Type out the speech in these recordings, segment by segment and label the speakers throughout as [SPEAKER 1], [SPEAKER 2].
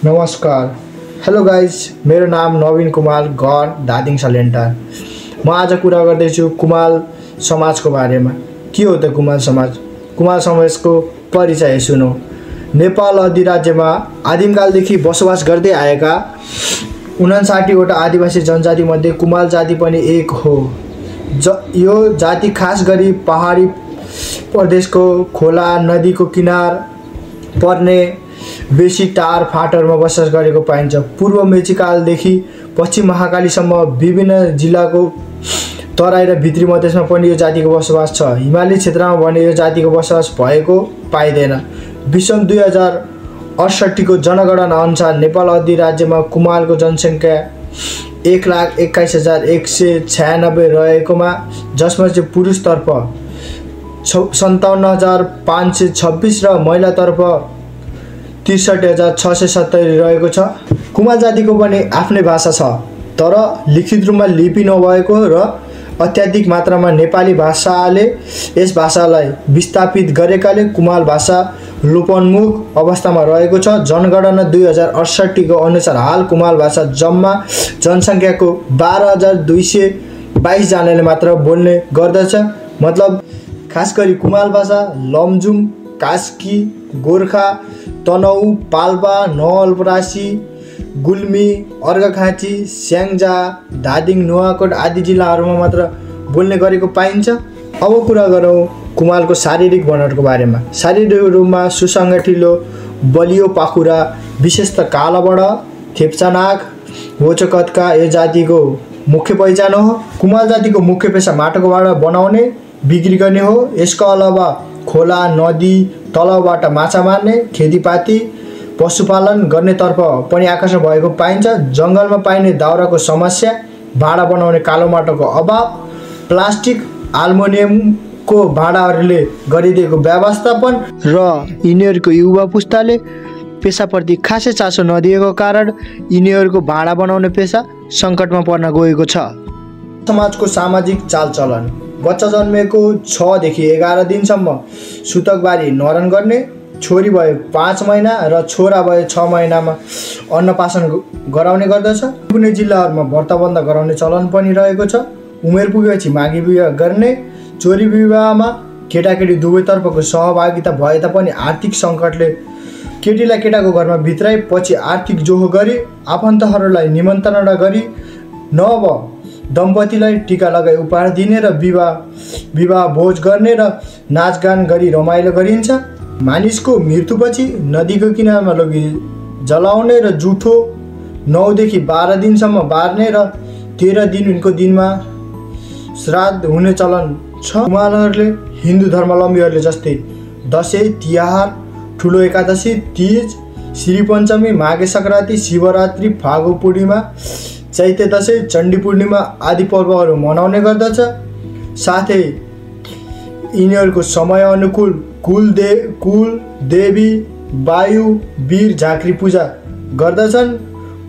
[SPEAKER 1] नमस्कार। Hello guys, मेरो नाम नवीन कुमार घर धादिङ सलेन्टा। म आज कुरा गर्दैछु कुमाल समाजको बारेमा। के हो त कुमाल समाज? कुमाल समाजको परिचय सुनौ। नेपाल अधिराज्यमा आदिमकालदेखि बसोबास गर्दै आएका 59 वटा आदिवासी जनजाति मध्ये कुमाल जाति पनि एक हो। यो जाति खास गरी पहाडी प्रदेशको खोला नदीको किनार पर्ने बेसी टार फाटरमा बसोबास गरेको पाइन्छ। पूर्व मेचीकालदेखि पश्चिम महाकालीसम्म विभिन्न जिल्लाको तराई र भित्री मधेसमा पनि यो जातिको बसोबास छ। हिमाली क्षेत्रमा भने यो जातिको बसोबास भएको पाइँदैन। विषम 2068 को जनगणना अनुसार नेपाल अधिराज्यमा कुमालको जनसङ्ख्या 1,21,196 रहेकोमा जसमा चाहिँ पुरुषतर्फ 57,526 र महिलातर्फ 63,670 रहेको छ। कुमाल जातिको पनि आफ्नै भाषा छ, तर लिखित रूपमा लिपि नभएको र अत्याधिक मात्रामा नेपाली भाषाले यस भाषालाई विस्थापित गरेकाले कुमाल भाषा लोपोन्मुख अवस्थामा रहेको छ। जनगणना 2068 को अनुसार हाल कुमाल भाषा जम्मा जनसङ्ख्याको 12,222 जनाले मात्र बोल्ने गर्दछ। मतलब खास गरी कुमाल भाषा लमजुङ, कास्की, गोर्खा, तनहु, पाल्पा, नवलपरासी, गुल्मी, अर्घाखाँची, स्याङ्जा, धादिङ, नुवाकोट आदि जिल्लाहरूमा मात्र बोल्ने गरेको पाइन्छ। अब कुरा गरौँ कुमालको शारीरिक बनोटको बारेमा। शारीरिक रूपमा सुसङ्गठिलो, बलियो पाखुरा, विशेषतः काला बड, थेप्चा नाक, होचकत्का यो जातिको मुख्य पहिचान हो। कुमाल जातिको मुख्य पेसा माटोको भाँडा बनाउने, बिक्री गर्ने हो। यसका अलावा खोला नदी तलाउबाट माछा मार्ने, खेतीपाती पशुपालन गर्नेतर्फ पनि आकर्षण भएको पाइन्छ। जङ्गलमा पाइने दाउराको समस्या, भाँडा बनाउने कालो माटोको अभाव, प्लास्टिक एल्युमिनियमको भाँडाहरूले गरिदिएको व्यवस्थापन र यिनीहरूको युवा पुस्ताले पेसाप्रति खासै चासो नदिएको कारण यिनीहरूको भाँडा बनाउने पेसा सङ्कटमा पर्न गएको छ। समाजको सामाजिक चालचलन। बच्चा जन्मेको 6 देखि 11 दिनसम्म सुतकबारी न्वारन गर्ने, छोरी भए 5 महिना र छोरा भए 6 महिनामा अन्नपासन गराउने गर्दछ। कुनै जिल्लाहरूमा व्रतबन्ध गराउने चलन पनि रहेको छ। उमेर पुगेपछि माघी विवाह गर्ने। चोरी विवाहमा केटाकेटी दुवैतर्फको सहभागिता भए तापनि आर्थिक सङ्कटले केटीलाई केटाको घरमा भित्राइ पछि आर्थिक जोहो गरी आफन्तहरूलाई निमन्त्रणा गरी नव दम्पतिलाई टीका लगाई उपहार दिने र विवाह भोज गर्ने र नाचगान गरी रमाइलो गरिन्छ। मानिसको मृत्युपछि नदीको किनारमा लगी जलाउने र जुठो 9 देखि 12 दिनसम्म बार्ने र 13 दिनको दिनमा श्राद्ध हुने चलन छ। कुमालहरूले हिन्दू धर्मावलम्बीहरूले जस्तै दसैँ, तिहार, ठुलो एकादशी, तीज, श्री पञ्चमी, माघे सङ्क्रान्ति, शिवरात्रि, फागु पूर्णिमा, चैते दसैँ, चण्डी पूर्णिमा आदि पर्वहरू मनाउने गर्दछ। साथै यिनीहरूको समय अनुकूल कुल देवी, वायु, वीर, झाँक्री पूजा गर्दछन्।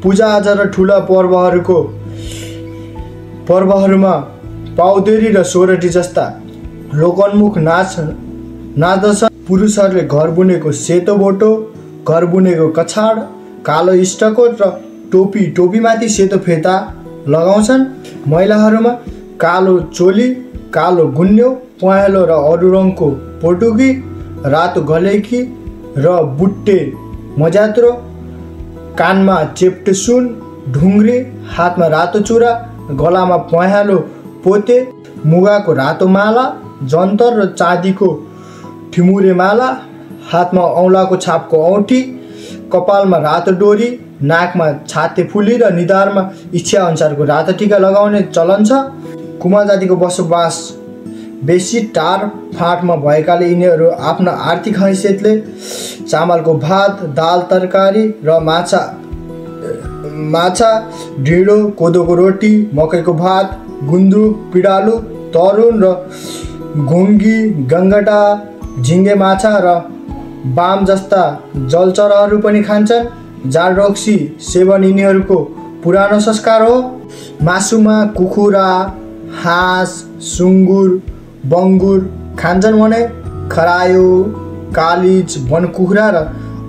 [SPEAKER 1] पूजाआजा र ठुला पर्वहरूमा पाउदेरी र सोरठी जस्ता लोकोन्मुख नाच्दछन्। पुरुषहरूले घर बुनेको सेतो बोटो, घर बुनेको कछाड, कालो इस्टकोट र टोपीमाथि सेतो फेता लगाउँछन्। महिलाहरूमा कालो चोली, कालो गुन्यो, पहेँलो र अरू रङको पोटुकी, रातो गलेकी र बुट्टे मज्यात्रो, कानमा चेप्टे सुन, ढुङ्ग्री, हातमा रातो चुरा, गलामा पहेँलो पोते, मुगाको रातो माला, जन्तर र चाँदीको ठिमुरे माला, हातमा औँलाको छापको औँठी, कपालमा रातो डोरी, नाकमा छाते फुली र निधारमा इच्छा अनुसारको रातो टीका लगाउने चलन छ। कुमाल जातिको बसोबास बेसी टार फाँटमा भएकाले यिनीहरू आफ्नो आर्थिक हैसियतले चामलको भात, दाल, तरकारी र माछा, ढिँडो, कोदोको रोटी, मकैको भात, गुन्द्रुक, पिडालु, तरुन र घुङ्गी, गङ्गटा, झिङ्गे माछा र बाम जस्ता जलचरहरू पनि खान्छन्। जाड रक्सी सेवन यिनीहरूको पुरानो संस्कार हो। मासुमा कुखुरा, हाँस, सुँगुर, बङ्गुर खान्छन् भने खरायो, कालिज, बनकुखुरा र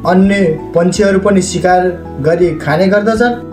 [SPEAKER 1] अन्य पन्छीहरू पनि शिकार गरी खाने गर्दछन्।